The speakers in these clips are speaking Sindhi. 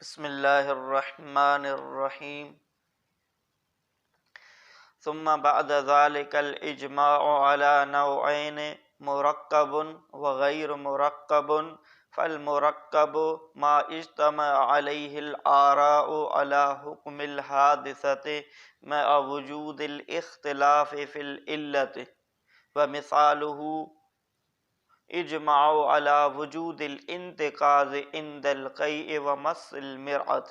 بسم الله الرحمن الرحيم ثم بعد ذلك الاجماع على نوعين مركب وغير مركب فالمركب ما اجتمع عليه الآراء على حكم الحادثة مع وجود الاختلاف في العلة ومثاله اجماع على وجود الانتقاض عند القيء ومس المرأة.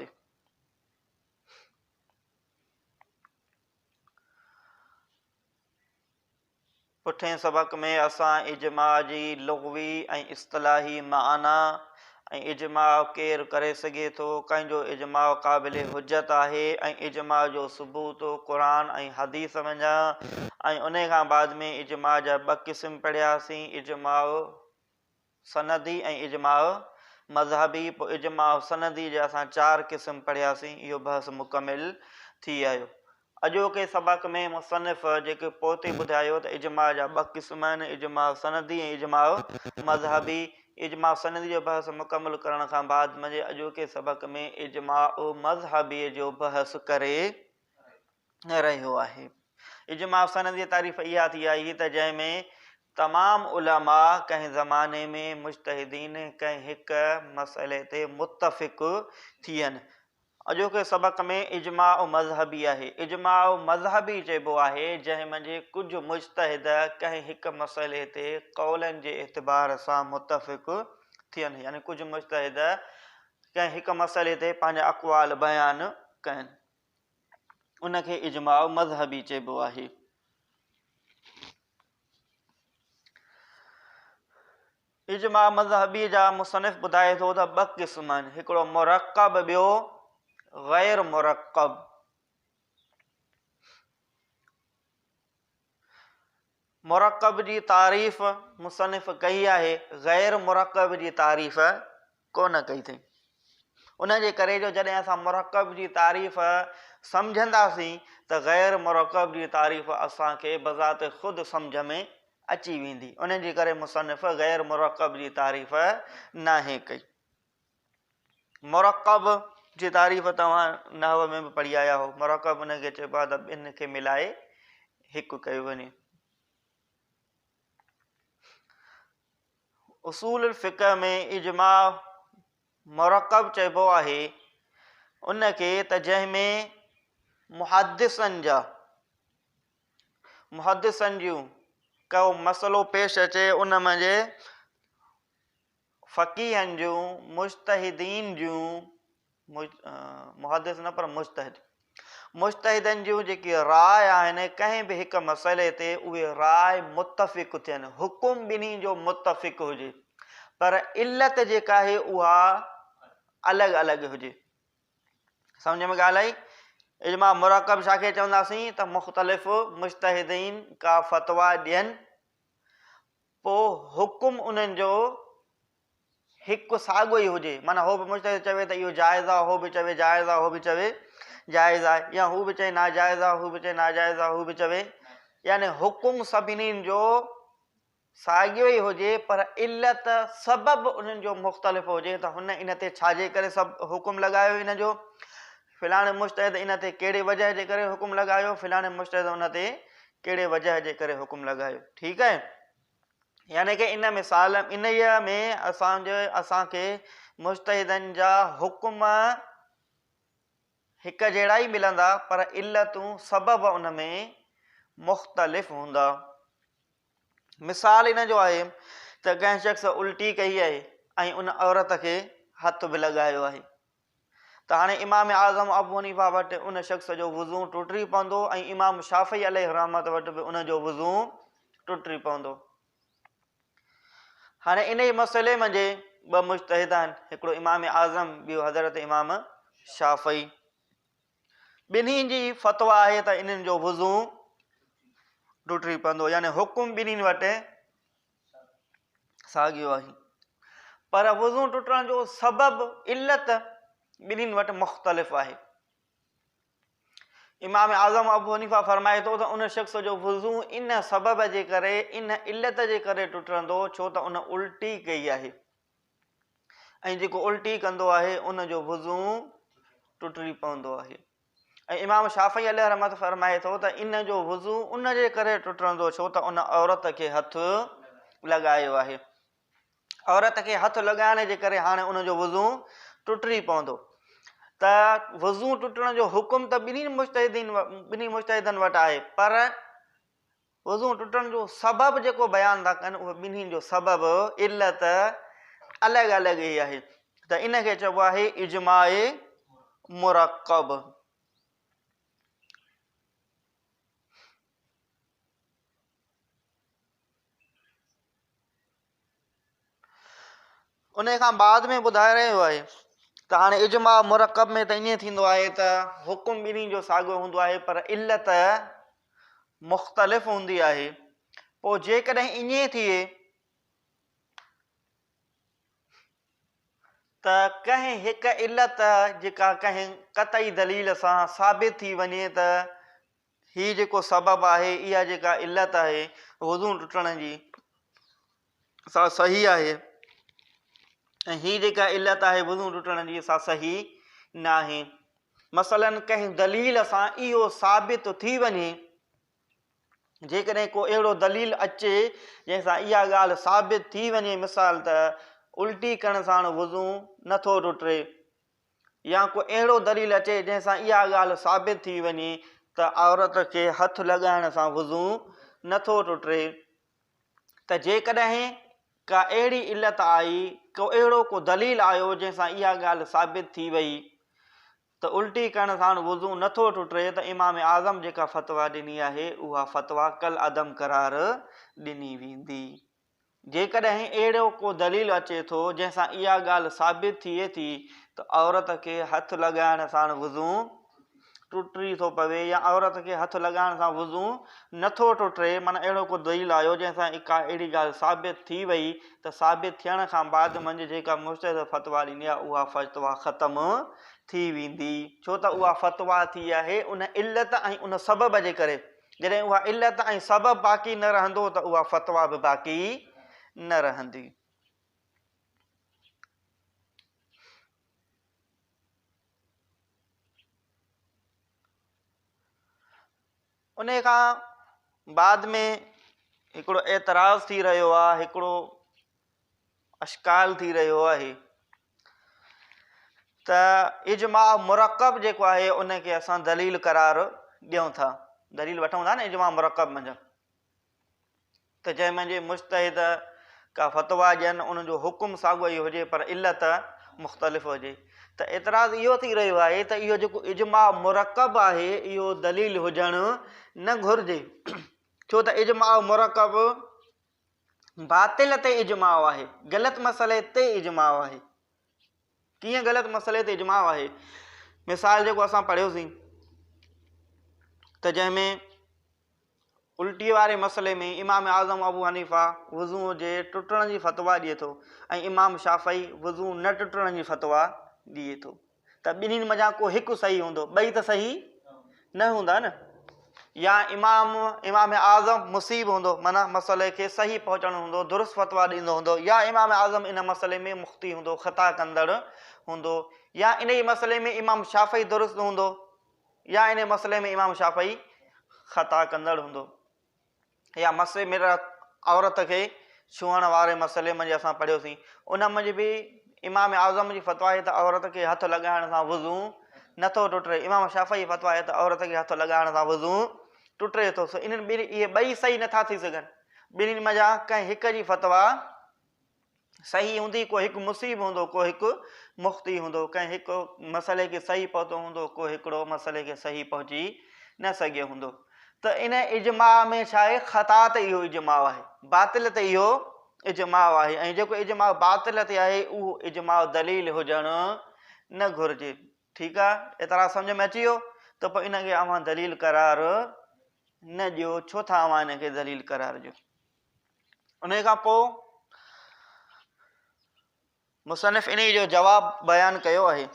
پٺئين سبق ۾ اسان اجماع جي لغوي ۽ اصطلاحي معنيٰ ۽ اجماع ڪير ڪري سگهي ٿو، ڪنهن جو اجماع قابل حجت آهي ۽ اجماع جو ثبوت قرآن ۽ حديث منجهان ۽ انهي کان بعد ۾ اجماع جا ٻه قسم پڙهياسين، اجماع سندي ۽ اجماع مذهبي، پوء اجماع سندي جا اسان چار قسم پڙهياسين، اهو بحث مڪمل ٿي آيو. اڄوڪي سبق ۾ مصنف جيڪي پوئتي ٻڌايو ته اجماع جا ٻه قسم آهن، اجماع سندي ۽ اجماع مذهبي. اجماع سندي جو بحث مڪمل ڪرڻ کان بعد منهنجي اڄوڪي سبق ۾ اجماع مذهبي جو بحث ڪري رهيو آهي. اجماع سندي جي تعريف اها ٿي آهي ته جنهن ۾ تمام علماء ڪنهن زماني ۾ مجتهدين ڪنهن هڪ مسئلي تي متفق ٿين. اڄوڪي سبق ۾ اجماع مذهبي آهي. اجماع مذهبي چئبو آهي جنهن منجهه ڪجهه مجتهد ڪنهن هڪ مسئلي تي قولن جي اعتبار سان متفق ٿين يعني ڪجهه مجتهد ڪنهن هڪ مسئلي تي پنهنجا اقوال بيان ڪن ان کي اجماع مذهبي چئبو آهي. اجماع مذهبي جا مصنف ٻڌائي ٿو ته ٻه قسم آهن، هڪڙو مرڪب ٻيو غير مرڪب. مرڪب جي تعريف مصنف ڪئي آهي، غير مرڪب جي تعريف ڪونه ڪئي اٿئي. ان جي ڪري جو جڏهن اسان مرڪب جي تعريف سمجهنداسين ته غير مرڪب جي تعريف اسان کي بذات خود سمجهه ۾ اچي ويندي. ان جي ڪري مصنف غير مرڪب جي تعريف ناهي ڪئي. مرڪب جي تعريف توهان نحو ۾ به پڙهي آيا هو. مرڪب ان کي چئبو آهي ته ٻن کي ملائي هڪ ڪيو وڃي. اصول الفقه ۾ اجماع مرڪب چئبو آهي ان کي ته جنهن ۾ محدثن جا محدثن جون ڪو مسئلو پيش اچي ان منجهه فقيهن جون مجتهدين جون محدث نه پر مجتهد مجتهدن جون جيڪي راء آهن ڪنهن به هڪ مسئلي تي اهي راء متفق ٿين حڪم ٻنهي جو متفق هجي پر علت جيڪا آهي اها الڳ الڳ هجي سمجھ ۾ ڳالهه آئي اجماع مرڪب ڇا کي چونداسين ته مختلف مجتهدين کا فتوا ڏين پوء حڪم انهن جو هڪ ساڳيو ئي هجي، معنيٰ هو به مجتهد چوي ته اهو جائز آهي، هو به چوي جائز آهي، هو به چوي جائز آهي، يا هو به چئي ناجائز آهي، هو به چئي ناجائز آهي، هو به چوي، يعني حڪم سڀني جو ساڳيو ئي هجي پر علت سبب انهن جو مختلف هجي ته هن ان تي ڇا جي ڪري سڀ حڪم لڳايو ان جو فلاڻي مجتهد ان تي ڪهڙي وجه جي ڪري حڪم لڳايو فلاڻي مجتهد ان تي ڪهڙي وجه جي ڪري حڪم لڳايو ٺيڪ آهي يعني ڪه ان مثال انهيء ۾ اسان جي اسان کي مجتهدن جا حڪم هڪ جهڙا ئي ملندا پر علتون سبب ان ۾ مختلف هوندا. مثال ان جو آهي ته ڪنهن شخص الٽي ڪئي آهي ۽ ان عورت کي هٿ به لڳايو آهي ته هاڻي امام اعظم ابو حنيفه وٽ ان شخص جو وضو ٽٽي پوندو ۽ امام شافعي عليه الرحمت وٽ به ان جو وضو ٽٽي پوندو. هاڻي انهي مسئلي منجهه ٻه مجتهد آهن، هڪڙو امام اعظم ٻيو حضرت امام شافعي. ٻنهي جي فتويٰ آهي ته انهن جو وضو ٽٽي پوندو يعني حڪم ٻنهي وٽ ساڳيو آهي پر وضو ٽٽڻ جو سبب علت ٻنهين وٽ مختلف آهي. امام اعظم ابو حنيفه فرمائي ٿو ته ان شخص جو وضو ان سبب جي ڪري ان علت جي ڪري ٽٽندو ڇو ته ان الٽي ڪئي آهي. ۽ جيڪو الٽي ڪندو آهي ان جو وضو ٽٽي پوندو آهي. ۽ امام شافعي عليه رحمت فرمائي ٿو ته ان جو وضو ان جي ڪري ٽٽندو ڇو ته ان عورت کي هٿ لڳايو آهي. عورت کي هٿ لڳائڻ جي ڪري هاڻي ان جو وضو ٽٽي پوندو. ته وضو ٽٽڻ جو حڪم ته ٻنهي مجتهدين ٻنهي مجتهدن وٽ آهي پر وضو ٽٽڻ جو سبب جيڪو بيان ٿا ڪن اهو ٻنهي جو سبب علت الڳ الڳ ئي آهي ته ان کي چئبو آهي اجماع مرڪب. ان کان بعد ۾ ٻڌائي رهيو آهي ته هاڻي اجماع مرڪب ۾ ته ائين ٿيندو آهي ته حڪم ٻنهي جو ساڳيو هوندو آهي پر علت مختلف هوندي آهي پوء جيڪڏهن ائين ٿئي ته ڪنهن هڪ علت جيڪا ڪنهن قطعي دليل سان ثابت ٿي وڃي ته هي جيڪو سبب آهي اها جيڪا علت آهي وضو ٽٽڻ جي سا صحيح آهي ۽ هي جيڪا علت آهي وضو ٽٽڻ جي سا صحيح ناهي. مثلا ڪنهن دليل سان اهو ثابت ٿي وڃي، جيڪڏهن ڪو اهڙو دليل اچي جنهن سان اها ڳالهه ثابت ٿي وڃي مثال ته الٽي ڪرڻ ساڻ وضو نٿو ٽٽي يا ڪو اهڙو دليل اچي جنهن سان اها ڳالهه ثابت ٿي وڃي ته عورت کي هٿ لڳائڻ سان وضو نٿو ٽٽي ته جيڪڏهن ڪا اهڙي علت آئي، ڪو اهڙو ڪو دليل آيو جنهن سان اها ڳالهه ثابت ٿي وئي ته الٽي ڪرڻ ساڻ وضو نٿو ٽٽي ته امام اعظم جيڪا فتويٰ ڏني آهي اها فتويٰ ڪالعدم قرار ڏني ويندي. جيڪڏهن اهڙو ڪو دليل اچي ٿو جنهن سان اها ڳالهه ثابت ٿئي ٿي ته عورت کي هٿ لڳائڻ ساڻ وضو ٽٽي ٿو پوي يا عورت کي هٿ لڳائڻ سان وضو نٿو ٽٽي معنيٰ اهڙو ڪو دليل آيو جنهن سان ڪا اهڙي ڳالهه ثابت ٿي وئي ته ثابت ٿيڻ کان بعد منجهه جيڪا مجتهد فتويٰ ڏني آهي اها فتويٰ ختم ٿي ويندي ڇو ته اها فتويٰ ٿي آهي ان علت ۽ ان سبب جي ڪري جڏهن اها علت ۽ سبب باقي نه رهندو ته اها فتويٰ به باقي نه رهندي. انهيء کان بعد ۾ هڪڙو اعتراض ٿي رهيو آهي، هڪڙو اشڪال ٿي رهيو آهي ته اجماع مرڪب جيڪو آهي ان کي اسان دليل قرار ڏيون ٿا، دليل وٺون ٿا نه اجماع مرڪب منجهان. ته جنهن منجهه مجتهد ڪا فتويٰ ڏين ان جو حڪم ساڳيو ئي هجي پر علت مختلف هجي ته اعتراض اهو ٿي رهيو آهي ته اهو جيڪو اجماع مرڪب آهي اهو دليل هجڻ نه گهرجي ڇو ته اجماع مرڪب باطل تي اجماع آهي غلط مسئلي تي اجماع آهي ڪيئن غلط مسئلي تي اجماع آهي مثال جيڪو اسان پڙهيوسين ته جنهن ۾ الٽيء واري مسئلي ۾ امام اعظم ابو حنيفه وضوء جي ٽٽڻ جي فتويٰ ڏئي ٿو ۽ امام شافعي وضوء نه ٽٽڻ جي فتويٰ ڏئي ٿو ته ٻنهين منجهان ڪو هڪ صحيح هوندو، ٻئي ته صحيح نه هوندا نه. يا امام امام اعظم مصيب هوندو معنيٰ مسئلي کي صحيح پهچڻ هوندو، درست فتويٰ ڏيندو هوندو يا امام اعظم ان مسئلي ۾ مخطي هوندو، خطا ڪندڙ هوندو يا انهيء مسئلي ۾ امام شافعي درست هوندو. يا انهي مسئلي ۾ امام شافعي خطا ڪندڙ هوندو يا مسئلي ۾ عورت کي ڇهڻ واري مسئلي منجهه اسان پڙهيوسين ان منجهه به امام اعظم جي فتويٰ آهي ته عورت کي هٿ لڳائڻ سان وضو نٿو ٽٽي امام شافعي جي فتويٰ آهي ته عورت کي هٿ لڳائڻ سان وضو ٽٽي ٿو سو انهن ٻنهي اهي ٻئي صحيح نٿا ٿي سگهن ٻنهي منجهان ڪنهن هڪ جي فتويٰ صحيح هوندي، ڪو هڪ مصيب هوندو، ڪو هڪ مخطي هوندو، ڪنهن هڪ مسئلي کي صحيح پهتو هوندو، ڪو هڪڙو مسئلي کي صحيح پهچي نه سگهيو هوندو. ته ان اجماع ۾ ڇا آهي؟ خطا تي اهو اجماع آهي، باطل تي اهو اجماع آهي ۽ جيڪو اجماع باطل تي آهي اهو اجماع دليل هجڻ نه گهرجي. ٺيڪ آهي، اعتراض سمجهه ۾ اچي ويو ته پوء ان کي اوهان دليل قرار نه ڏيو، ڇو ٿا اوهان ان کي دليل قرار ڏيو؟ انهيء کان پوء مصنف انهيء جو جواب بيان ڪيو آهي.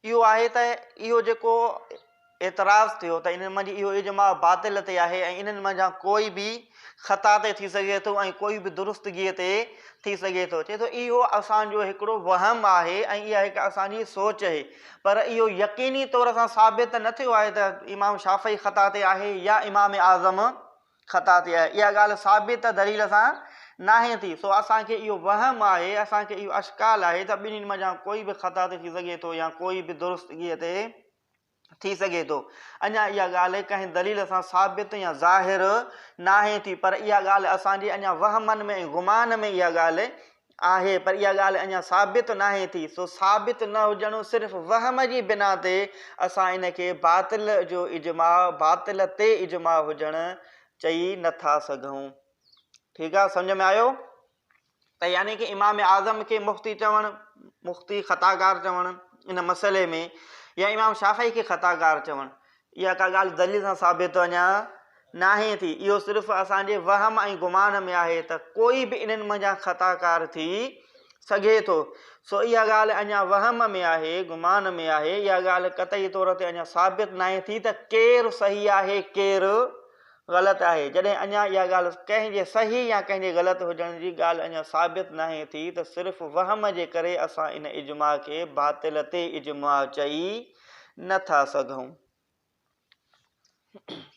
اهو آهي ته اهو جيڪو اعتراض ٿيو ته انهن منجهه اهو اجماع باطل تي آهي ۽ انهن منجهان ڪوئي به خطا تي ٿي سگهي ٿو ۽ ڪوئي به درستگيء تي ٿي سگهي ٿو. چئي ٿو اهو اسان جو هڪڙو وهم آهي ۽ اها هڪ اسان جي سوچ اهي پر اهو يقيني طور سان ثابت نه ٿيو آهي ته امام شافعي خطا تي آهي يا امام اعظم خطا تي آهي. اها ڳالهه ثابت دليل سان ناهي ٿي. سو اسان کي اهو وهم آهي، اسان کي اهو اشڪال آهي ته ٻنهين منجهان ڪوئي به خطا تي ٿي سگهي ٿو يا ڪوئي به درستگيء تي ٿي سگهي ٿو. اڃا اها ڳالهه ڪنهن دليل سان ثابت يا ظاهر ناهي ٿي پر اها ڳالهه اسان جي اڃا وهمن ۾ ۽ گمان ۾ اها ڳالهه آهي پر اها ڳالهه اڃا ثابت ناهي ٿي. سو ثابت نه هجڻ صرف وهم جي بنا تي اسان ان کي باطل جو اجماع، باطل تي اجماع هجڻ چئي نه ٿا سگهون. ٺيڪ آهي سمجهه ۾ آيو ته يعني ڪه امام اعظم کي مفتي چوڻ، مفتي خطاڪار چوڻ ان مسئلي ۾ يا امام شافعي کي خطاڪار چوڻ اها ڪا ڳالهه دليل سان ثابت اڃا ناهي ٿي. اهو صرف اسان جي وهم ۽ گمان ۾ آهي ته ڪوئي به انهن منجهان خطاڪار ٿي سگهي ٿو. سو اها ڳالهه اڃا وهم ۾ آهي، گمان ۾ آهي. اها ڳالهه قطعي طور تي اڃا ثابت ناهي ٿي ته ڪير صحيح آهي ڪير غلط آهي. جڏهن اڃا اها ڳالهه ڪنهن جي صحيح يا ڪنهن جي غلط هجڻ جي ڳالهه اڃا ثابت ناهي ٿي ته صرف وهم جي ڪري اسان ان اجماع کي باطل تي اجماع چئي نه ٿا سگهون.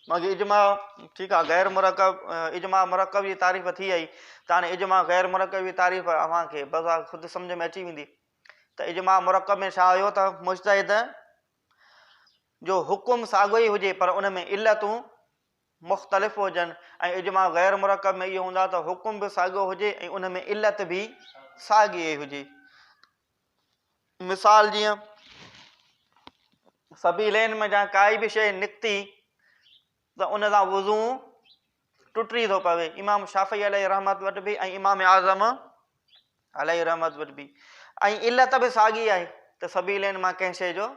باقي اجماع ٺيڪ آ غير مرڪب اجماع مرڪب جي تعريف ٿي آئي ته هاڻي اجماع غير مرڪب جي تعريف اوهان کي بس خود سمجھ ۾ اچي ويندي ته اجماع مرڪب ۾ ڇا هيو ته مجتهد جو حڪم ساڳيو ئي هجي پر ان ۾ علتون مختلف هجن ۽ اجماع غير مرڪب ۾ اهو هوندا ته حڪم به ساڳيو هجي ۽ ان ۾ علت به ساڳي ئي هجي. مثال جيئن سبيلين ۾ جا ڪائي به شيء نڪتي ته ان سان وضو ٽٽي ٿو پوي امام شافعي عليه رحمت وٽ به ۽ امام اعظم عليه رحمت وٽ به ۽ علت به ساڳي آهي ته سبيلين مان ڪنهن شيء جو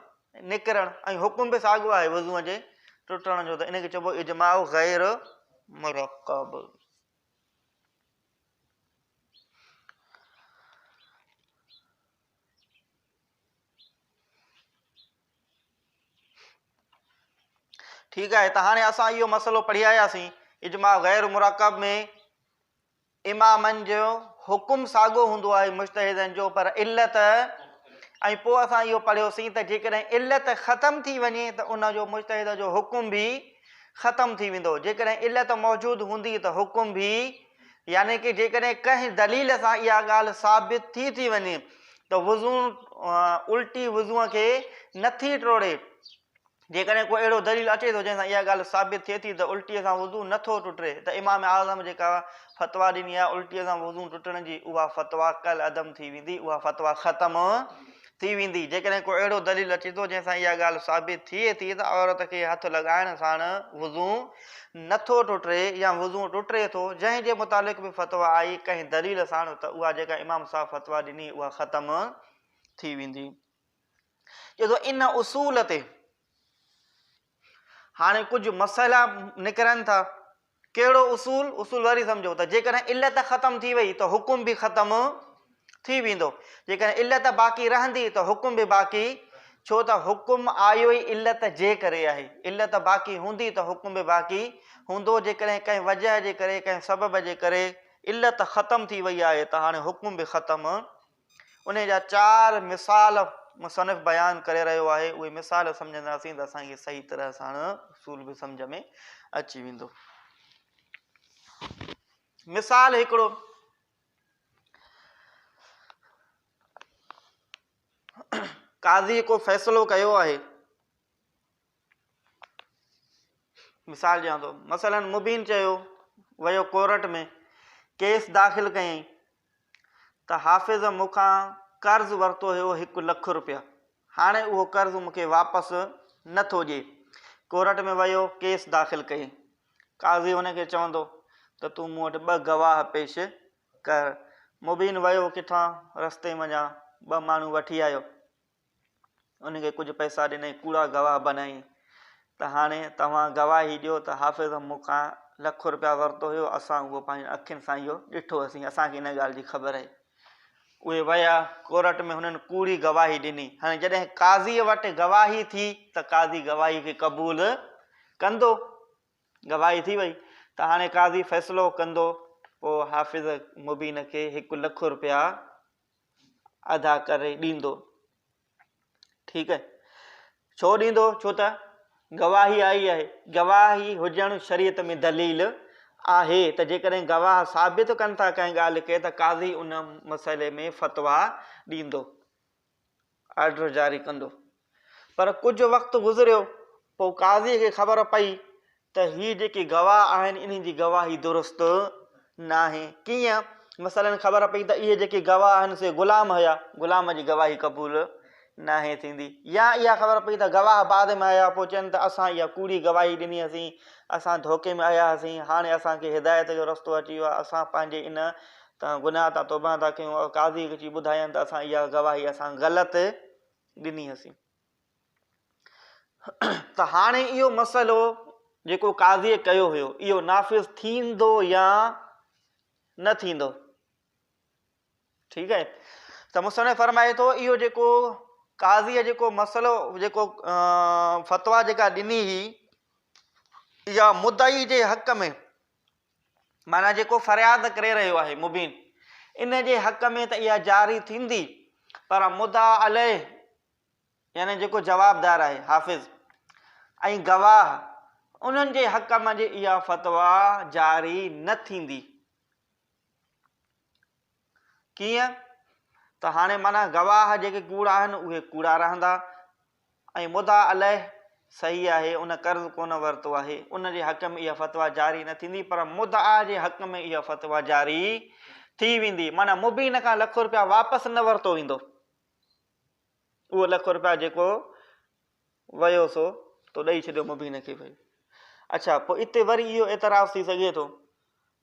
نڪرڻ ۽ حڪم به ساڳيو آهي وضو جي ٽٽڻ جو ته ان کي چئبو اجماع غير مرڪب. ٺيڪ آهي ته هاڻي اسان اهو مسئلو پڙهي آياسين اجماع غير مرڪب ۾ امامن جو حڪم ساڳو هوندو آهي مجتهدن جو پر علت ۽ پوء اسان اهو پڙهيوسين ته جيڪڏهن علت ختم ٿي وڃي ته ان جو مجتهد جو حڪم به ختم ٿي ويندو جيڪڏهن علت موجود هوندي ته حڪم به يعني ڪه جيڪڏهن ڪنهن دليل سان اها ڳالهه ثابت ٿي ٿي وڃي ته وضو الٽي وضوء کي نٿي ٽوڙي جيڪڏهن ڪو اهڙو دليل اچي ٿو جنهن سان اها ڳالهه ثابت ٿئي ٿي ته الٽيء سان وضو نٿو ٽٽي ته امام اعظم جيڪا فتويٰ ڏني آهي الٽيء سان وضو ٽٽڻ جي اها فتويٰ ڪالعدم ٿي ويندي اها فتويٰ ختم ٿي ويندي. جيڪڏهن ڪو اهڙو دليل اچي ٿو جنهن سان اها ڳالهه ثابت ٿئي ٿي ته عورت کي هٿ لڳائڻ ساڻ وضو نه ٿو ٽٽي يا وضو ٽٽي ٿو جنهن جي متعلق به فتويٰ آئي ڪنهن دليل ساڻ ته اها جيڪا امام صاحب فتويٰ ڏني اها ختم ٿي ويندي. چئي ٿو ان اصول تي هاڻي ڪجهه مسئلا نڪرن ٿا. ڪهڙو اصول؟ اصول وري سمجهو ته جيڪڏهن علت ختم ٿي وئي ته حڪم به ختم ٿي ويندو. جيڪڏهن علت باقي رهندي ته حڪم به باقي ڇو ته حڪم آيو ئي علت جي ڪري آهي. علت باقي هوندي ته حڪم به باقي هوندو. جيڪڏهن ڪنهن وجهه جي ڪري ڪنهن سبب جي ڪري علت ختم ٿي وئي آهي ته هاڻي حڪم به ختم انهيء جا چار مثال مصنف بيان ڪري رهيو آهي، اهي مثال سمجهنداسين ته اسان کي صحيح طرح ساڻ اصول به سمجهه ۾ اچي ويندو. مثال هڪڙو قاضي ڪو فيصلو ڪيو آهي مثال ڏيان ٿو مثلا مبين چيو ويو ڪورٽ ۾ ڪيس داخل ڪيائين ته حافظ مون کان قرض ورتو هيو هڪ لک روپيا هاڻي اهو قرض مون کي واپس نه ٿو ڏئي ڪورٽ ۾ ويو ڪيس داخل ڪيائين قاضي ان کي چوندو ته تون مون وٽ ٻه گواهه پيش ڪر مبين ويو ڪٿان رستي منجهان ٻه ماڻهو وٺي آيو ان کي ڪجهه پئسا ڏنائين، ڪوڙا گواهه بنايائين ته هاڻي توهان گواهي ڏيو ته حافظ مون کان لک رپيا ورتو هيو، اسان اهو پنهنجين اکين سان اهو ڏٺو هوسين، اسان کي ان ڳالهه جي خبر آهي. اهي ويا ڪورٽ ۾ هنن ڪوڙي گواهي ڏني. هاڻي جڏهن قاضيء وٽ گواهي ٿي ته قاضي گواهي کي قبول ڪندو. گواهي ٿي وئي ته هاڻي قاضي فيصلو ڪندو. پوء حافظ مبين کي هڪ لک روپيا ادا ڪري ڏيندو. ٺيڪ آهي. ڇو ڏيندو؟ ڇو ته گواهي آئي آهي. گواهي هجڻ شريعت ۾ دليل آهي ته جيڪڏهن گواهه ثابت ڪن ٿا ڪنهن ڳالهه کي ته قاضي ان مسئلي ۾ فتويٰ ڏيندو، آرڊر جاري ڪندو. پر ڪجهه وقت گذريو پوء قاضي کي خبر پئي ته هي جيڪي گواهه آهن انهن جي گواهي درست ناهي. ڪيئن؟ مثلاً خبر پئي ته اهي جيڪي گواهه آهن سي غلام هيا، غلام جي گواهي قبول ناهي ٿيندي. يا اها خبر پئي ته گواهه بعد ۾ آيا پوء چين ته اسان اها ڪوڙي گواهي ڏني هئسين، اسان ڌوڪي ۾ آيا هئسين، هاڻي اسان کي هدايت جو رستو اچي ويو آهي، اسان پنهنجي ان تان گناهه تان توبهه ٿا ڪيون. قاضي کي اچي ٻڌاين ته اسان اها گواهي اسان غلط ڏني هئسين. ته هاڻي اهو مسئلو جيڪو قاضيء ڪيو هيو اهو نافذ ٿيندو يا نه ٿيندو؟ ٺيڪ آهي ته مصنف فرمائي ٿو اهو جيڪو قاضيء جيڪو مسئلو جيڪو فتويٰ جيڪا ڏني هئي اها مدعي جي حق ۾ معنيٰ جيڪو فرياد ڪري رهيو آهي مبين ان جي حق ۾ ته اها جاري ٿيندي پر مدعا عليه يعني جيڪو جوابدار آهي، حافظ، ۽ گواهه، انهن جي حق منجهه اها فتويٰ جاري نه ٿيندي. ڪيئن ته هاڻي معنيٰ گواهه جيڪي ڪوڙا آهن اهي ڪوڙا رهندا ۽ مدعا عليه صحيح آهي ان قرض ڪونه ورتو آهي ان جي حق ۾ اها فتويٰ جاري نه ٿيندي پر مدعا جي حق ۾ اها فتويٰ جاري ٿي ويندي معنيٰ مبين کان لک روپيا واپس نه ورتو ويندو. اهو لک روپيا جيڪو ويو سو تو ڏئي ڇڏيو مبين کي ڀئي. اڇا پوء اتي وري اهو اعتراض ٿي سگهي ٿو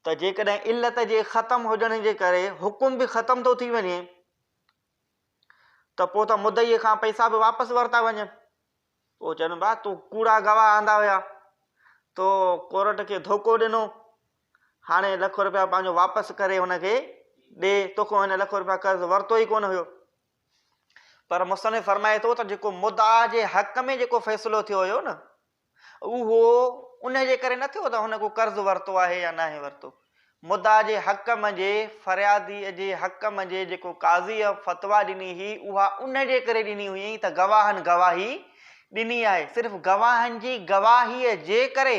ته جيڪڏهن علت جي ختم هجڻ جي ڪري حڪم به ختم ٿو ٿي وڃي ته پوء ته مدعي کان پئسا به واپس ورتا وڃن. پوء چون ڀا تو ڪوڙا گواهه آندا هيا، تو ڪورٽ کي ڌوڪو ڏنو، هاڻي لک روپيا پنهنجو واپس ڪري هن کي ڏي، توکان هن لک روپيا قرض ورتو ئي ڪونه هيو. پر مصنف فرمائي ٿو ته جيڪو مدعا جي حق ۾ جيڪو فيصلو ٿيو هيو نه اهو ان جي ڪري نه ٿيو ته هن ڪو قرض ورتو آهي يا ناهي ورتو. مدعا جي حق منجهي فريادي جي حق منجهي جيڪو قاضيء فتويٰ ڏني هئي اها ان جي ڪري ڏني هئي ته گواهن گواهي ڏني آهي صرف گواهن جي گواهيء جي ڪري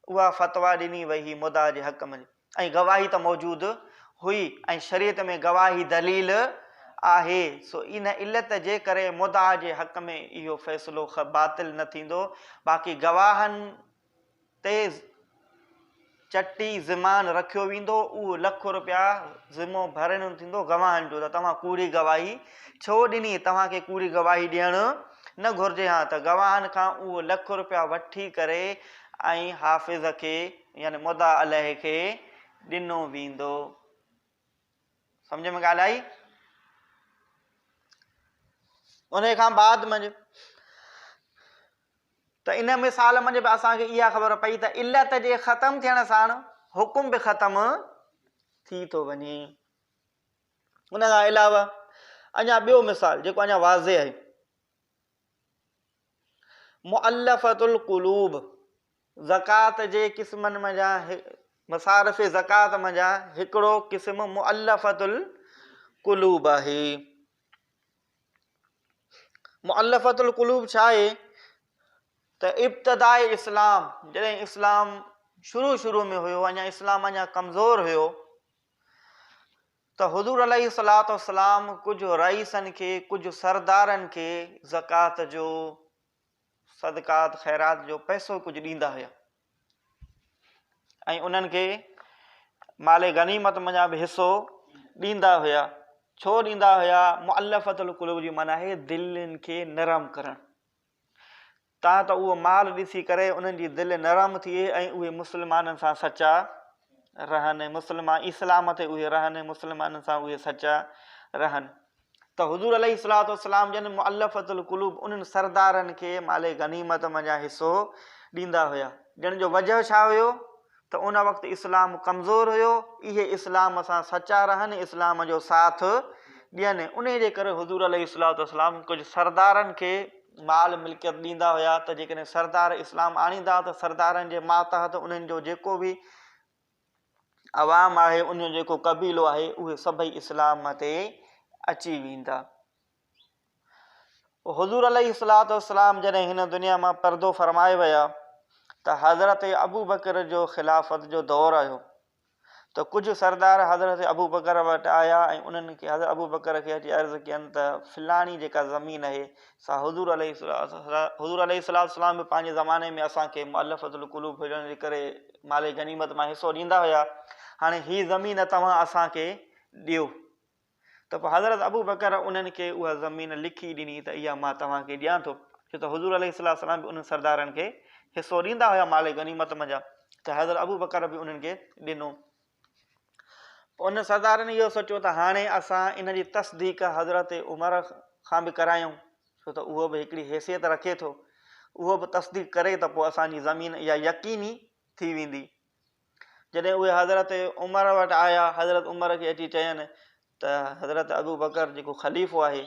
اها فتويٰ ڏني وئي هئي مدعا جي حق ۾ ۽ گواهي ته موجود هئي ۽ شريعت ۾ گواهي دليل آهي سو ان علت جي ڪري مدعا جي حق ۾ اهو فيصلو باطل نه ٿيندو باقي گواهن تي چٽي ضمان رکيو ويندو اهو لک روپيا ذمو ڀرڻو ٿيندو گواهن جو ته توهان ڪوڙي گواهي ڇو ڏني توهان کي ڪوڙي گواهي ڏيڻ نه گهرجي ها ته گواهن کان اهو لک روپيا وٺي ڪري ۽ حافظ کي يعني مدعا عليه کي ڏنو ويندو. سمجهه ۾ ڳالهه آئي؟ انهي کان بعد منجھ ته ان مثال منجھ به اسان کي اها خبر پئي ته علت جي ختم ٿيڻ ساڻ حڪم به ختم ٿي ٿو وڃي. ان کان علاوه اڃا ٻيو مثال جيڪو اڃا واضح آهي مؤلفة القلوب زڪوات جي قسمن منجهان مصارف زڪوات منجهان هڪڙو قسم مؤلفة القلوب آهي. مؤلفة القلوب ڇا آهي ته ابتداء اسلام جڏهن اسلام شروع شروع ۾ هيو اڃا اسلام اڃا ڪمزور هيو ته حضور عليه الصلوة والسلام ڪجهه رئيسن کي ڪجهه سردارن کي زڪوات جو صدقات خيرات جو پئسو ڪجهه ڏيندا هيا ۽ انهن کي مال غنيمت منجهان به حصو ڏيندا هيا. ڇو ڏيندا هيا؟ مؤلفة القلوب جي معنيٰ آهي دلين کي نرم ڪرڻ. تان ته اهو مال ڏسي ڪري انهن جي دل نرم ٿئي ۽ اهي مسلمانن سان سچا رهن، مسلمان اسلام تي اهي رهن، مسلمانن سان اهي سچا رهن. ته حضور عليه الصلوة والسلام جن مؤلفة القلوب انهن سردارن کي مال غنيمت منجهان حصو ڏيندا هيا. ڏيڻ جو وجهه ڇا هيو؟ ته ان وقت اسلام ڪمزور هيو، اهي اسلام سان سچا رهن، اسلام جو ساٿ ڏين، انهي جي ڪري حضور عليه الصلوة والسلام ڪجهه سردارن کي مال ملڪيت ڏيندا هيا ته جيڪڏهن سردار اسلام آڻيندا ته سردارن جي ماتحت انهن جو جيڪو به عوام آهي، انهن جو جيڪو قبيلو آهي، اهي سڀئي اسلام تي اچي ويندا. پوء حضور عليه الصلوة والسلام جڏهن هن دنيا مان پردو فرمائي ويا ته حضرت ابوبڪر جو خلافت جو دور آيو ته ڪجهه سردار حضرت ابوبڪر وٽ آيا ۽ انهن کي حضرت ابوبڪر کي اچي عرض ڪين ته فلاڻي جيڪا زمين آهي سا حضور عليه حضور عليه الصلوة والسلام به پنهنجي زماني ۾ اسان کي مؤلفة القلوب هجڻ جي ڪري مال غنيمت مان حصو ڏيندا هيا، هاڻي هي زمين توهان اسان کي ڏيو. ته پوء حضرت ابوبڪر انهن کي اها زمين لکي ڏني ته اها مان توهان کي ڏيان ٿو، ڇو ته حضور عليه الصلوة والسلام به انهن سردارن کي حصو ڏيندا هيا مال غنيمت منجهان، ته حضرت ابوبڪر به انهن کي ڏنو. پوء انهن سردارن اهو سوچيو ته هاڻي اسان ان جي تصديق حضرت عمر کان به ڪرايون، ڇو ته اهو به هڪڙي حيثيت رکي ٿو، اهو به تصديق ڪري ته پوء اسان جي زمين اها يقيني ٿي ويندي. جڏهن اهي حضرت عمر وٽ آيا، حضرت عمر کي اچي چين ته حضرت ابوبڪر جيڪو خليفو آهي،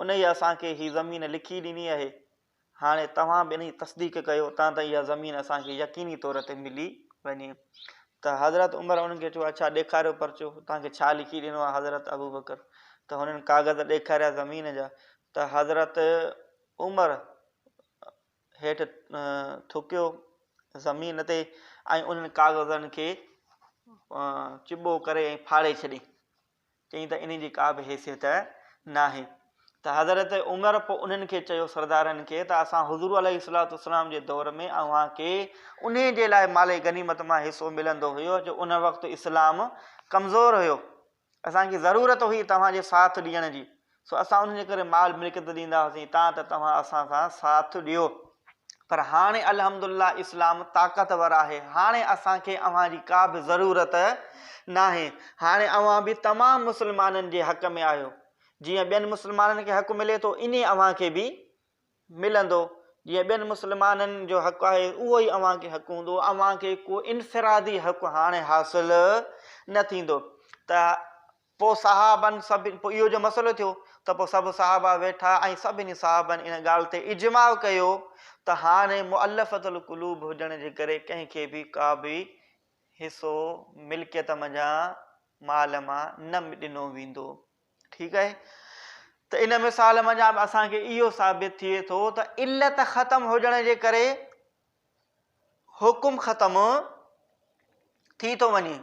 انهيء اسان کي هي زمين لکي ڏني آهي، هاڻي توهان به انهيء تصديق ڪيو تان ته اها زمين اسان کي يقيني طور تي ملي وڃي. ته حضرت عمر انهن کي چيو اڇا ڏيکاريو پرچو، توهان کي ڇا لکي ڏنو آهي حضرت ابوبڪر؟ ته هنن ڪاغذ ڏيکاريا زمين جا، ته حضرت عمر هيٺ ٿڪيو زمين تي ۽ انهن ڪاغذن کي چٻو ڪري ۽ ڦاڙي ڇڏي. چيائين ته انهن جي ڪا به حيثيت ناهي. ته حضرت عمر پوء انهن کي چيو سردارن کي ته اسان حضور عليه الصلوة والسلام جي دور ۾ اوهان کي انهي جي لاء مال غنيمت مان حصو ملندو هيو جو ان وقت اسلام ڪمزور هيو. اسان کي ضرورت هئي توهان جي ساٿ ڏيڻ جي، سو اسان انهن جي ڪري مال ملڪيت ڏيندا هئاسين تان ته توهان اسان سان ساٿ ڏيو. پر هاڻي الحمدلله اسلام طاقتور آهي، هاڻي اسان کي اوهان جي ڪا به ضرورت ناهي، هاڻي اوهان به تمام مسلمانن جي حق ۾ آهيو، جيئن ٻين مسلمانن کي حق ملي ٿو ائين اوهان کي به ملندو، جيئن ٻين مسلمانن جو حق آهي اهو ئي اوهان کي حق هوندو، اوهان کي ڪو انفرادي حق هاڻي حاصل نه ٿيندو. ته پوء صحابن سڀ پوء اهو جو مسئلو ٿيو ته پوء سڀ صحابه ويٺا ۽ سڀني صحابن ان ڳالهه تي اجماع ڪيو ته هاڻي مؤلفة القلوب هجڻ جي ڪري ڪنهن کي به ڪا به حصو ملڪيت منجهان مال مان نه ڏنو ويندو. ٺيڪ آهي ته ان مثال منجهان به اسان کي اهو ثابت ٿئي ٿو ته علت ختم هجڻ جي ڪري حڪم ختم ٿي ٿو وڃي.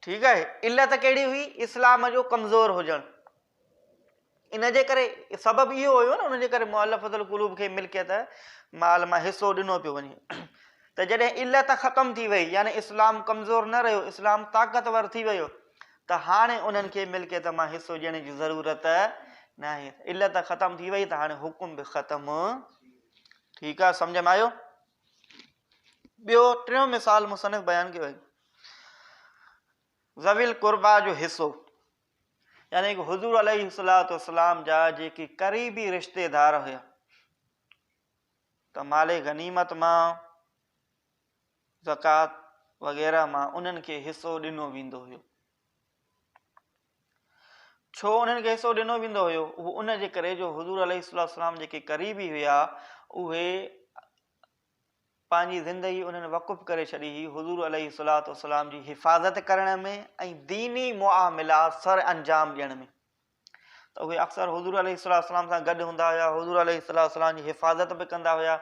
ٺيڪ آهي، علت ڪهڙي هئي؟ اسلام جو ڪمزور هجڻ، ان جي ڪري سبب اهو هيو نه، ان جي ڪري مؤلفة القلوب کي ملڪيت مال مان حصو ڏنو پيو وڃي. ته جڏهن علت ختم ٿي وئي يعني اسلام ڪمزور نه رهيو، اسلام طاقتور ٿي ويو، ته هاڻي انهن کي ملڪيت مان حصو ڏيڻ جي ضرورت ناهي. علت ختم ٿي وئي ته هاڻي حڪم به ختم. ٺيڪ آهي، سمجهه ۾ آيو؟ ٻيو ٽيون مثال مصنف بيان ڪيو آهي ذوي القربيٰ جو حصو، يعني حضور عليه الصلوة والسلام جا جيڪي قريبي رشتيدار هيا ته مال غنيمت مان زڪوات وغيره مان انهن کي حصو ڏنو ويندو هيو. ڇو انهن کي حصو ڏنو ويندو هيو؟ اهو ان جي ڪري جو حضور عليه الصلوة والسلام جيڪي قريبي هيا اهي پنهنجي زندگي انهن وقف ڪري ڇڏي هئي حضور عليه الصلوة والسلام جي حفاظت ڪرڻ ۾ ۽ ديني معاملات سر انجام ڏيڻ ۾. ته اهي اڪثر حضور عليه الصلوة والسلام سان گڏ هوندا هيا، حضور عليه الصلوة والسلام جي حفاظت به ڪندا هيا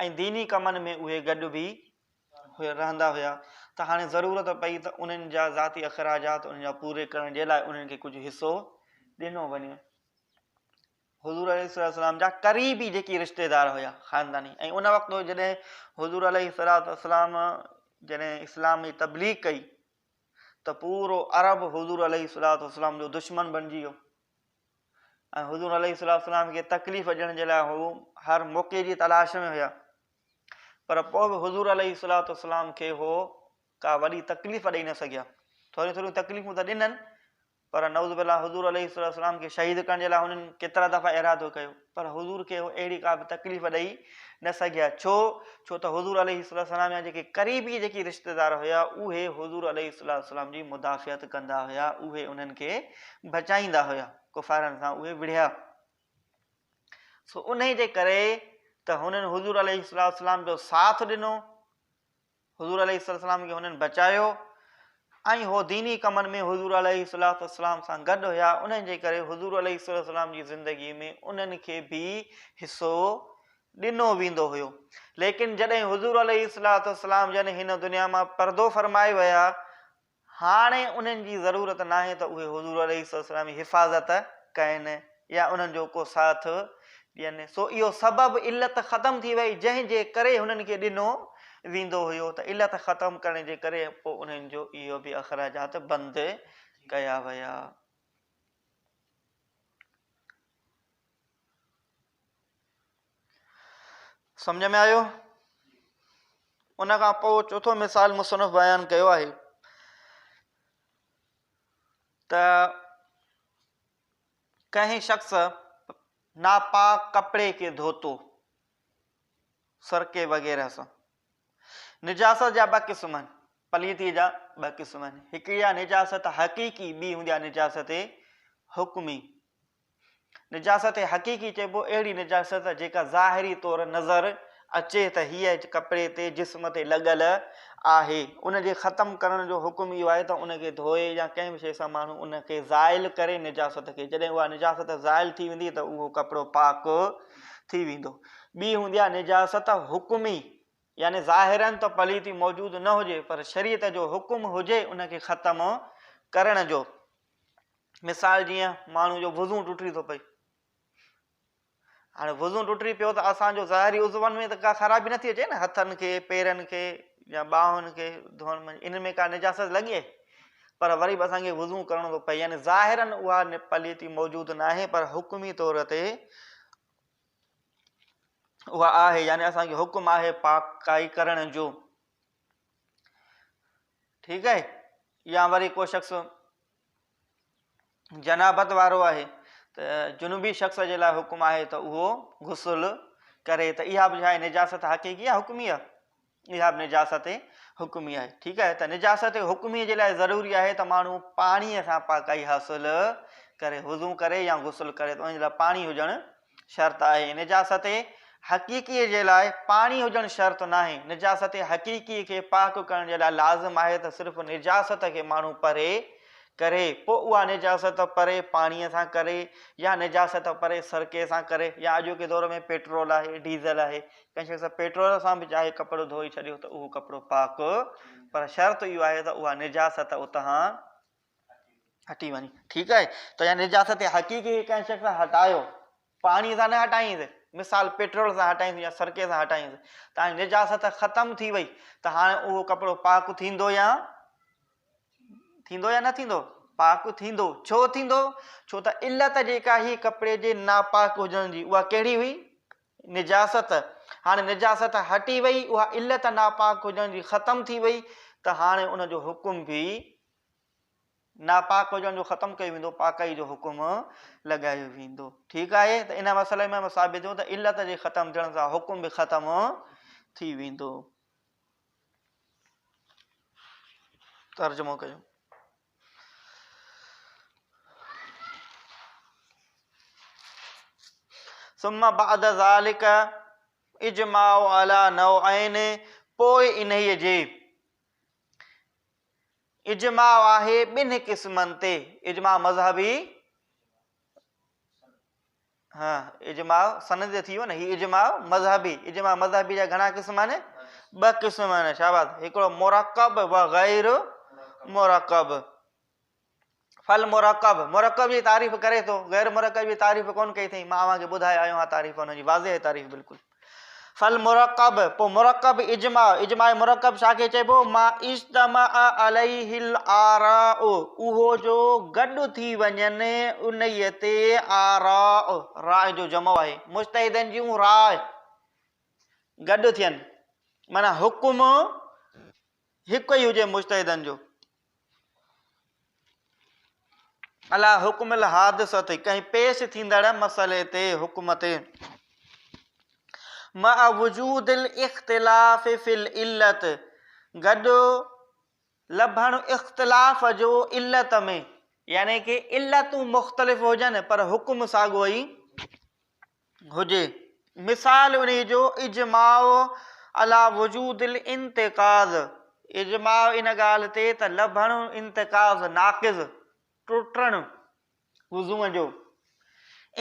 ۽ ديني ڪمن ۾ اهي گڏ به رهندا هيا. ته هاڻي ضرورت پئي ته انهن جا ذاتي اخراجات انهن جا پوري ڪرڻ جي لاء انهن کي ڪجهه حصو ڏنو وڃي. حضور عليه الصلوة والسلام جا قريبي جيڪي رشتيدار هيا خانداني، ۽ ان وقت جڏهن حضور عليه الصلوة والسلام جڏهن اسلام جي تبليغ ڪئي ته پورو عرب حضور عليه الصلوة والسلام جو دشمن بڻجي ويو ۽ حضور عليه الصلوة والسلام کي تڪليف ڏيڻ جي لاء هو هر موقعي جي تلاش ۾ هيا، پر پوء به حضور عليه الصلوة والسلام کي هو ڪا وڏي تڪليف ڏئي نه سگهيا. ٿوريون ٿوريون تڪليفون ته ڏنن پر نعوذ بالله حضور عليه الصلوة والسلام کي شهيد ڪرڻ جي لاء هنن ڪيترا دفعا ارادو ڪيو پر حضور کي هو اهڙي ڪا به تڪليف ڏئي نه سگهيا ڇو ڇو ته حضور عليه الصلوة والسلام جا جيڪي قريبي جيڪي رشتيدار هيا اهي حضور عليه الصلوة والسلام جي مدافعت ڪندا هيا اهي انهن کي بچائيندا هيا ڪفارن سان اهي وڙهيا سو انهي جي ڪري ته هنن حضور عليه الصلوة والسلام جو ساٿ ڏنو حضور عليه الصلوة والسلام کي هنن بچايو ۽ هو ديني ڪمن ۾ حضور عليه الصلوة والسلام سان گڏ هيا انهن جي ڪري حضور عليه الصلوة والسلام جي زندگي ۾ انهن کي به حصو ڏنو ويندو هيو ليڪن جڏهن حضور عليه الصلوة والسلام جن هن دنيا مان پردو فرمائي ويا هاڻي انهن جي ضرورت ناهي ته اهي حضور عليه الصلوة والسلام جي حفاظت ڪن يا انهن جو ڪو ساٿ ڏين. سو اهو سبب، علت، ختم ٿي وئي جنهن جي ڪري هنن کي ڏنو ويندو هيو ته علت ختم ڪرڻ جي ڪري پوء انهن جو اهو به اخراجات بند ڪيا ويا. سمجھ ۾ آيو؟ ان کان پوء چوٿون مثال مصنف بيان ڪيو آهي ته ڪنهن شخص ناپاڪ ڪپڙي کي ڌوتو سرڪي وغيره سان نجاست جا ٻه قسم آهن پليتي جا ٻه قسم آهن هڪڙي آهي نجاست حقيقي ٻي هوندي آهي نجاست حڪمي نجاست حقيقي چئبو اهڙي نجاست جيڪا ظاهري طور نظر اچي ته هيء ڪپڙي تي، جسم تي لڳل آهي. ان جي ختم ڪرڻ جو حڪم اهو آهي ته ان کي ڌوئي يا ڪنهن به شيء سان ماڻهو ان کي زائل ڪري نجاست کي. جڏهن اها نجاست زائل ٿي ويندي ته اهو ڪپڙو پاڪ ٿي ويندو. ٻي هوندي آهي نجاست حڪمي يعني ظاهراً ته پليتي موجود نه هجي پر شريعت جو حڪم هجي ان کي ختم ڪرڻ جو. مثال جيئن ماڻهو جو وضو ٽٽي ٿو پئي هاڻي وضو ٽٽي پيو ته اسان جو ظاهري عضون ۾ ته ڪا خرابي نٿي اچي نه هٿن کي پيرن کي يا ٻانهن کي ڌوئڻ ۾ ان ۾ ڪا نجاست لڳي پر وري به اسان کي وضو ڪرڻو ٿو پئي يعني ظاهرا اها پليتي موجود ناهي پر حڪمي طور تي اها آهي يعني اسان کي حڪم آهي پاڪائي ڪرڻ جو ٺيڪ آهي يا وري ڪو شخص جنابت وارو آهي ته جنوبي شخص جي لاء حڪم آهي ته اهو غسل ڪري ته اها به ڇا نجاست حقيقي آهي حڪمي آهي اها به نجاست حڪمي آهي ٺيڪ آهي ته نجاست حڪمي جي لاء ضروري آهي ته ماڻهو پاڻي سان پاڪائي حاصل ڪري وضو ڪري يا غسل ڪري ته ان جي لاء پاڻي هجڻ شرط آهي. نجاست حقيقيء جي لاء پاڻي هجڻ شرط ناهي. نجاست حقيقيء کي پاڪ ڪرڻ جي لاء لازم آهي ته صرف نجاست کي ماڻهو پري ڪري، پوء اها نجاست پري پاڻيء سان ڪري يا نجاست پري سرڪي سان ڪري يا اڄوڪي دور ۾ پيٽرول آهي، ڊيزل آهي، ڪنهن شخص پيٽرول سان به چاهي ڪپڙو ڌوئي ڇڏيو ته اهو ڪپڙو پاڪ، پر شرط اهو آهي ته اها نجاست اتان هٽي وڃي ٺيڪ آهي ته يعني نجاست حقيقي کي ڪنهن شخص هٽايو پاڻي سان نه هٽائينس مثال پيٽرول سان هٽائينس يا سرڪي سان هٽائينس ته هاڻي نجاست ختم ٿي وئي ته هاڻي اهو ڪپڙو پاڪ ٿيندو يا ٿيندو يا نه ٿيندو پاڪ ٿيندو ڇو ٿيندو ڇو ته علت جيڪا هي ڪپڙي جي ناپاڪ هجڻ جي اها ڪهڙي هئي نجاست هاڻي نجاست هٽي وئي اها علت ناپاڪ هجڻ جي ختم ٿي وئي ته هاڻي ان جو حڪم به ناپاڪ هجڻ جو ختم ڪيو ويندو، پاڪائي جو حڪم لڳايو ويندو. ٺيڪ آهي ته ان مسئلي ۾ به ثابت ٿيو ته علت جي ختم ٿيڻ سان حڪم به ختم ٿي ويندو. ترجمو ڪيو. ثم بعد ذلك اجماع على نوعين پوء انهيء جي اجماع آهي ٻن قسمن تي، اجماع مذهبي ها اجماع سند ٿي ويو نه هي اجماع مذهبي اجماع مذهبي جا گهڻا قسم آهن ٻه قسم آهن شاباس هڪڙو مرڪب و غير مرڪب فل مرڪب مرڪب جي تعريف ڪري ٿو غير مرڪب جي تعريف ڪون ڪئي اٿئي مان اوهان کي ٻڌائي آيو آهيان تعريف ان جي واضح آهي تعريف بلڪل فل مرڪب پوء مرڪب اجماع اجماع مرڪب ڇا کي چئبو ما اجتمع عليه الاراء اهو جو گڏ ٿي وڃن انهي تي آراء راء جو جمع آهي مجتهدن جون راء گڏ ٿين معنی حڪم هڪ ئي هجي مجتهدن جو. عليٰ حڪم الحادثة ڪنهن پيش ٿيندڙ مسئلي تي، حڪم تي، مع وجود الاختلاف في العلت گڏ لڀڻ اختلاف جو علت ۾، يعني ڪي علتون مختلف هجن پر حڪم ساڳيو ئي هجي. مثال انهي جو اجماع عليٰ وجود الانتقاض، اجماع ان ڳالهه تي ته لڀڻ انتقاض، ناقض، ٽٽڻ وضوء جو،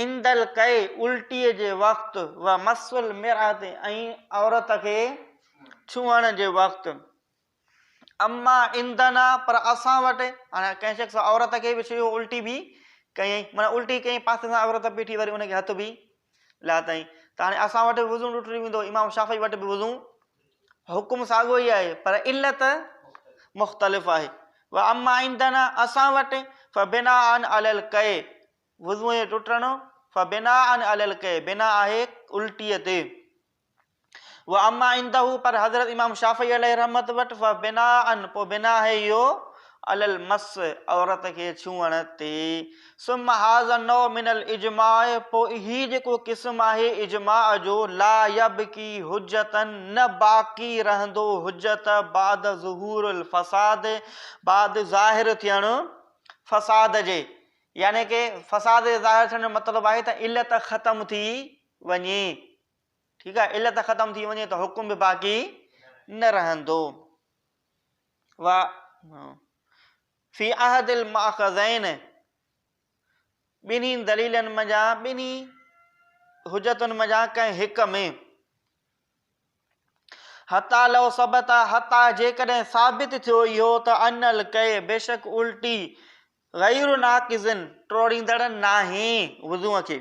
عند القيء، الٽيء جي وقت، و مس المرأة، ۽ عورت کي ڇهڻ جي وقت. اما عندنا پر اسان وٽ، هاڻي ڪنهن شخص عورت کي به ڇهيو الٽي به ڪيائين، معنيٰ الٽي ڪيائين پاسي سان عورت بيٺي وري ان کي هٿ به لاتائين ته هاڻي اسان وٽ به وضو ٽٽي ويندو، امام شافعي وٽ به وضو، حڪم ساڳيو ئي آهي پر علت مختلف آهي. واما عندنا اسان وٽ فبناء علي القي وضو جو ٽٽڻ فبناء علي القي بنا آهي الٽيء تي. واما عنده پر حضرت امام شافعي عليه رحمت وٽ فبناء پوء بنا آهي اهو علي المس عورت کي ڇهڻ تي. ثم هذا النوع من الاجماع پوء هي جيڪو قسم آهي اجماع جو لا يبقي حجة نه باقي رهندو حجت بعد ظهور الفساد بعد ظاهر ٿيڻ فساد جي يعني ڪي فساد جي ظاهر ٿيڻ جو مطلب آهي ته علت ختم ٿي وڃي. ٺيڪ آهي علت ختم ٿي وڃي ته حڪم به باقي نه رهندو. و في احد الماخذين ٻنهي دليلن منجهان ٻنهي حجتن منجهان ڪنهن هڪ ۾. حتي لو ثبت حتي جيڪڏهن ثابت ٿيو اهو ته ان القي بيشڪ الٽي غير ناقض ٽوڙيندڙ ناهي وضوء کي.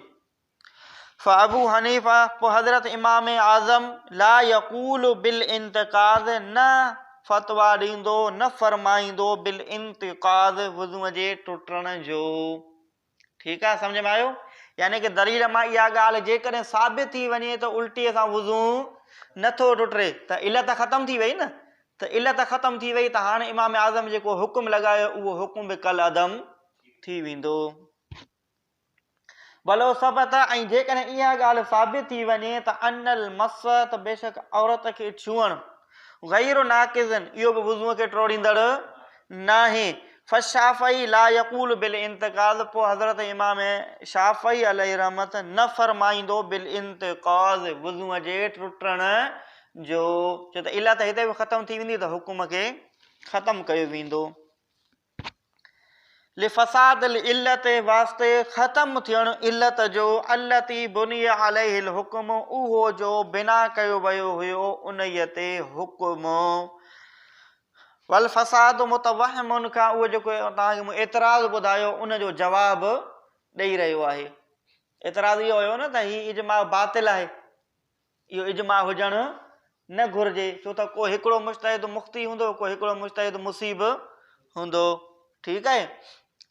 فابو حنيفه، پوء حضرت امام اعظم، لا يقول بالانتقاض، نه فتويٰ ڏيندو، نه فرمائيندو، بالانتقاض، وضوء جي ٽٽڻ جو. ٺيڪ آهي سمجهه ۾ آيو؟ يعني ڪه دليل مان اها ڳالهه جيڪڏهن ثابت ٿي وڃي ته الٽيء سان وضو نه ٿو ٽٽي ته علت ختم ٿي وئي نه، ته علت ختم ٿي وئي ته هاڻي امام اعظم جيڪو حڪم لڳايو اهو حڪم به ڪالعدم ٿي ويندو. ولو ثبت ۽ جيڪڏهن اها ڳالهه ثابت ٿي وڃي ته ان المس ته بيشڪ عورت کي ڇهڻ غير ناقض اهو به وضوء کي ٽوڙيندڙ ناهي فالشافعي لا يقول بالانتقاض پوء حضرت امام شافعي عليه رحمت نه فرمائيندو بالانتقاض وضوء جي ٽٽڻ جو، ڇو ته علت هتي به ختم ٿي ويندي ته حڪم کي ختم ڪيو ويندو. لفساد العلت واسطي ختم ٿيڻ علت جو، التي بني عليه الحڪم اهو جو بنا ڪيو ويو هيو انهيء تي حڪم. والفساد متوهم کان اهو جيڪو توهان کي مون اعتراض ٻڌايو ان جو جواب ڏئي رهيو آهي. اعتراض اهو هيو نه ته هي اجماع باطل آهي. اهو اجماع هجڻ نه گهرجي، ڇو ته ڪو هڪڙو مجتهد مخطي هوندو، ڪو هڪڙو مجتهد مصيب هوندو. ٺيڪ آهي؟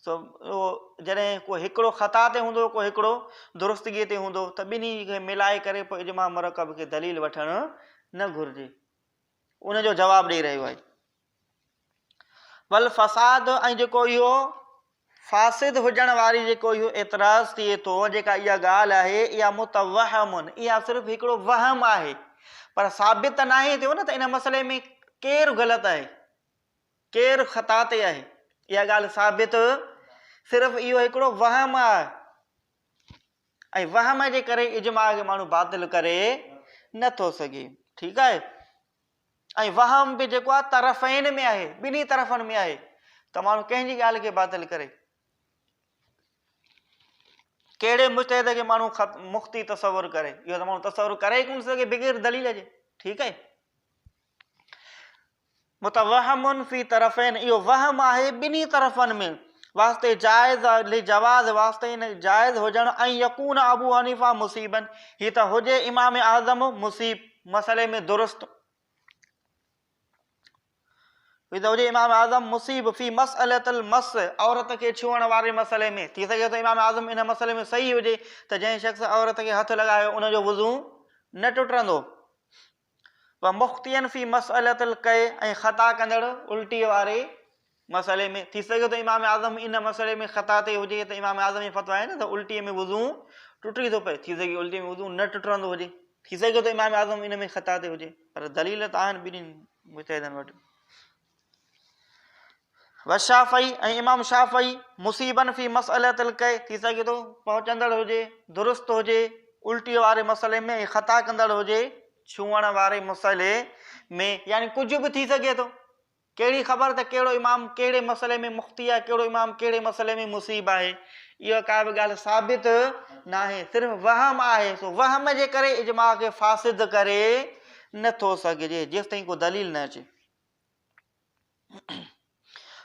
سو اهو جڏهن ڪو هڪڙو خطا تي هوندو، ڪو هڪڙو درستگيء تي هوندو ته ٻنهي کي ملائي ڪري پوء اجماع مرڪب کي دليل وٺڻ نه گهرجي. ان جو جواب ڏئي رهيو آهي. والفساد ۽ جيڪو اهو فاسد هجڻ واري جيڪو اهو اعتراض ٿئي ٿو جيڪا اها ڳالهه آهي اها متوهم اها صرف هڪڙو وهم آهي پر ثابت ته ناهي ٿيو نه ته ان مسئلي ۾ ڪير غلط آهي ڪير خطا تي آهي اها ڳالهه ثابت صرف اهو هڪڙو وهم آهي ۽ وهم جي ڪري اجماع کي ماڻهو باطل ڪري نٿو سگهي ٺيڪ آهي ۽ وهم به جيڪو آهي طرفين ۾ آهي، ٻنهي طرفن ۾ آهي ته ماڻهو ڪنهن جي ڳالهه کي باطل ڪري. ڪهڙي مجتهد کي ماڻهو مخطي تصور ڪري، اهو ته ماڻهو تصور ڪري ئي ڪونه سگهي بغير دليل جي، ٺيڪ آهي. متوهم في طرفين اهو وهم آهي ٻنهي طرفن ۾ واسطي جائز لجواز واسطي ان جائز هجڻ ۽ يڪون ابو حنيفه مصيبا هي ته هجي امام اعظم مصيب مسئلي ۾ درست هي ته هجي امام اعظم مصيب في مسئلة المس عورت کي ڇهڻ واري مسئلي ۾ ٿي سگهي ٿو امام اعظم ان مسئلي ۾ صحيح هجي ته جنهن شخص عورت کي هٿ لڳايو ان جو وضو نه ٽٽندو و مخطئا في مسئلة القي ۽ خطا ڪندڙ الٽي واري مسئلي ۾، ٿي سگهي ٿو امام اعظم ان مسئلي ۾ خطا تي هجي ته امام اعظم جي فتويٰ آهي نه ته الٽيء ۾ وضو ٽٽي ٿو پئي، ٿي سگهي الٽيء ۾ وضو نه ٽٽندو هجي، ٿي سگهي ٿو امام اعظم ان ۾ خطا تي هجي، پر دليل ته آهن ٻنهي مجتهدن وٽ. والشافعي ۽ امام شافعي مصيبا في مسئلة القي ٿي سگهي ٿو پهچندڙ هجي، درست هجي الٽيء واري مسئلي ۾ ۽ خطا ڪندڙ هجي ڇهڻ واري مسئلي ۾، يعني ڪجهه به ٿي سگهي ٿو. ڪهڙي خبر ته ڪهڙو امام ڪهڙي مسئلي ۾ مخطي آهي، ڪهڙو امام ڪهڙي مسئلي ۾ مصيب آهي. اها ڪا به ڳالهه ثابت ناهي، صرف وهم آهي، سو وهم جي ڪري اجماع کي فاسد ڪري نه ٿو سگهجي، جيستائين ڪو دليل نه اچي.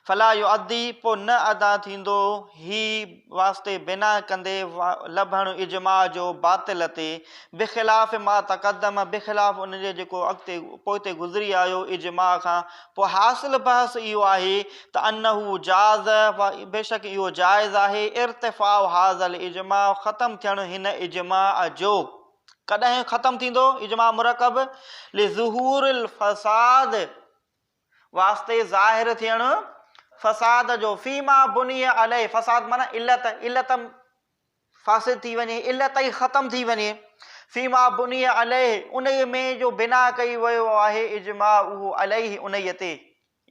فلا يؤدي پوء نه ادا ٿيندو هي واسطي بنا ڪندي لڀڻ اجماع جو باطل تي بخلاف ما تقدم بخلاف ان جي جيڪو اڳتي پوئتي گذري آيو اجماع کان پوء حاصل بحث اهو آهي ته انه جاز بيشڪ اهو جائز آهي ارتفاع هذا الاجماع ختم ٿيڻ هن اجماع جو ڪڏهن ختم ٿيندو اجماع مرڪب لظهور الفساد واسطي ظاهر ٿيڻ فساد جو فيما بني عليه فساد معنيٰ علت علت فاسد ٿي وڃي علت ئي ختم ٿي وڃي فيما بني عليه انهي ۾ جو بنا ڪئي ويو آهي اجماع اهو عليه انهي تي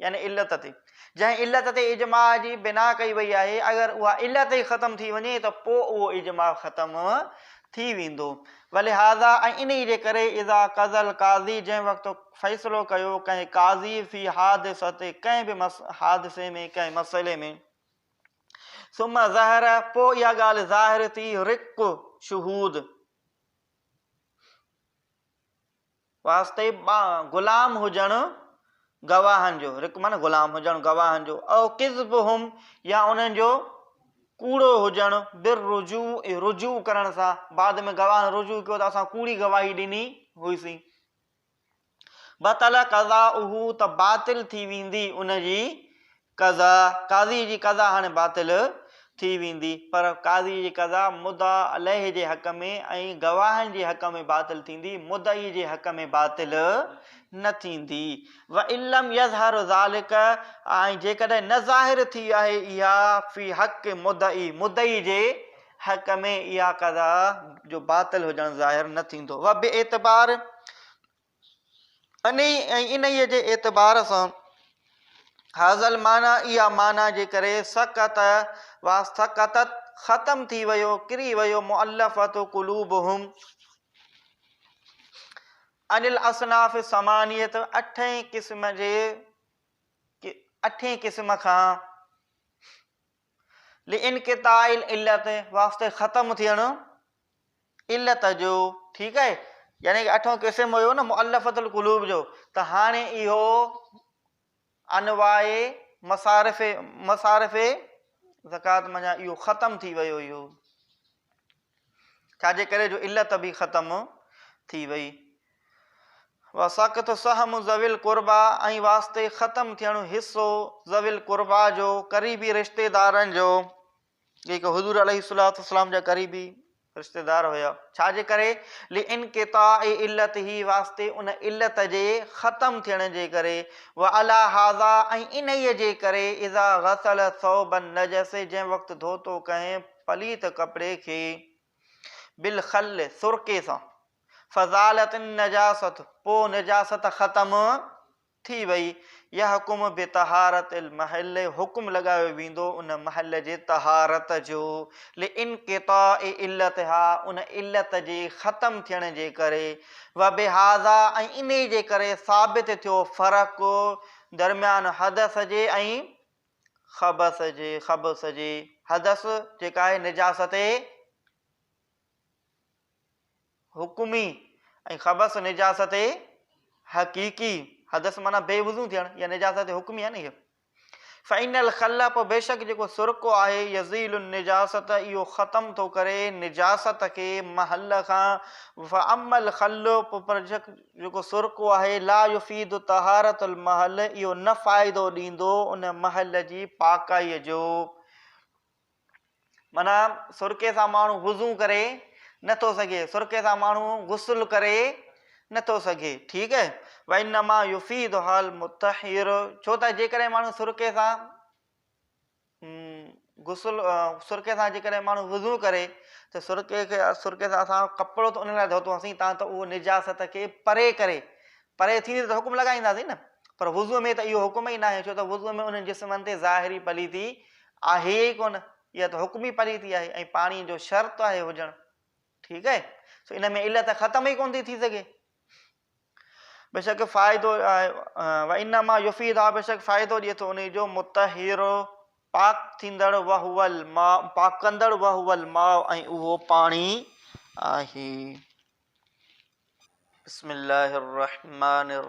يعني علت تي جنهن علت تي اجماع جي بنا ڪئي وئي آهي اگر اها علت ئي ختم ٿي وڃي ته پوء اهو اجماع ختم ٿي ويندو ولهذا ۽ انهي جي ڪري اذا قضا القاضي جنهن وقت فيصلو ڪيو ڪنهن قاضي في حادثة ڪنهن به حادثي ۾ ڪنهن مسئلي ۾ ثم ظهر پوء اها ڳالهه ظاهر ٿي رق شهود واسطي غلام هجڻ گواهن جو، رق معنيٰ غلام هجڻ گواهن جو، او ڪذبهم يا انهن جو ڪوڙو هجڻ، بالرجوع رجوع ڪرڻ سان، بعد ۾ گواهن رجوع ڪيو ته اسان ڪوڙي گواهي ڏني هئيسين. بطل قضاؤه ته باطل ٿي ويندي ان جي قضا، قاضي جي قضا هاڻي باطل ٿي ويندي، پر قاضي جي قضا مدعا عليه جي حق ۾ ۽ گواهن جي حق ۾ باطل ٿيندي، مدعي جي حق ۾ باطل نه ٿيندي. وان لم يظهر ذلک ۽ جيڪڏهن نه ظاهر ٿي آهي اها في حق مدعي، مدعي جي حق ۾ اها قضا جو باطل هجڻ ظاهر نه ٿيندو. وباعتبار انهيء ۽ انهيء جي اعتبار سان هذا المعنيٰ اها معنيٰ جي ڪري سقط و سقطت ختم ٿي ويو، ڪري ويو مؤلفة قلوبهم عن الاصناف الثمانية اٺين قسم جي اٺين قسم کان لانقطاع العلت واسطي ختم ٿيڻ علت جو ٺيڪ آهي يعني اٺون قسم هيو نه مؤلفة القلوب جو ته هاڻي اهو انواع مصارف مصارف زڪوات منجهان اهو ختم ٿي ويو اهو ڇا جي ڪري جو علت به ختم ٿي وئي وسقط سهم ذوي القربا ۽ واسطي ختم ٿيڻ حصو ذوي القربا جو قريبي رشتيدارن جو جيڪي حضور عليه الصلوة والسلام جا قريبي رشتيدار هيا ڇا جي ڪري لانقطاع علته واسطي ان علت جي ختم ٿيڻ جي ڪري وعلى هذا ۽ انهيء جي ڪري اذا غسل ثوب النجس جنهن وقت ڌوتو ڪنهن پليت ڪپڙي کي بالخل سرڪي سان فزالت النجاست پوء نجاست ختم ٿي وئي يحڪم بطهارت المحل حڪم لڳايو ويندو ان محل جي طهارت جو لانقطاع علتها ان علت جي ختم ٿيڻ جي ڪري وبهذا ۽ انهي جي ڪري ثابت ٿيو فرق درميان حدث جي ۽ خبث جي خبث جي حدث جيڪا آهي نجاست حڪمي ۽ خبث نجاست حقيقي حدث معنيٰ بي وضو ٿيڻ يا نجاست حڪمي آهي نه هي فإن الخل پوء بيشڪ جيڪو سرڪو آهي يزيل النجاست اهو ختم ٿو ڪري نجاست کي محل کان فاما الخل پوء پر جيڪو سرڪو آهي لا يفيد طهارت المحل اهو نه فائدو ڏيندو ان محل جي پاڪائي جو معنيٰ سرڪي سان ماڻهو وضو ڪري نه ٿو سگهي، سرڪي سان ماڻهو غسل ڪري نٿو سگهي. ٺيڪ آهي. وانما يفيدها المطهر ڇو ته جيڪڏهن ماڻهو سرڪي سان غسل سرڪي سان جيڪڏهن ماڻهو وضو ڪري ته سرڪي کي سرڪي سان اسان ڪپڙو ته ان لاء ڌوتوسين تان ته اهو نجاست کي پري ڪري پري ٿيندي ته حڪم لڳائينداسين نه پر وضو ۾ ته اهو حڪم ئي ناهي ڇو ته وضو ۾ انهن جسمن تي ظاهري پليتي آهي ئي ڪونه اها ته حڪمي پليتي آهي ۽ پاڻي جو شرط آهي هجڻ ٺيڪ آهي سو ان ۾ علت ختم ئي ڪونه ٿي ٿي سگهي بيشڪ فائدو آهي وانما يفيدها بيشڪ فائدو ڏئي ٿو انهي جو مطهر پاڪ ٿيندڙ وهو الماء پاڪ ڪندڙ وهو الماء ۽ اهو پاڻي آهي. بسم الله الرحمن.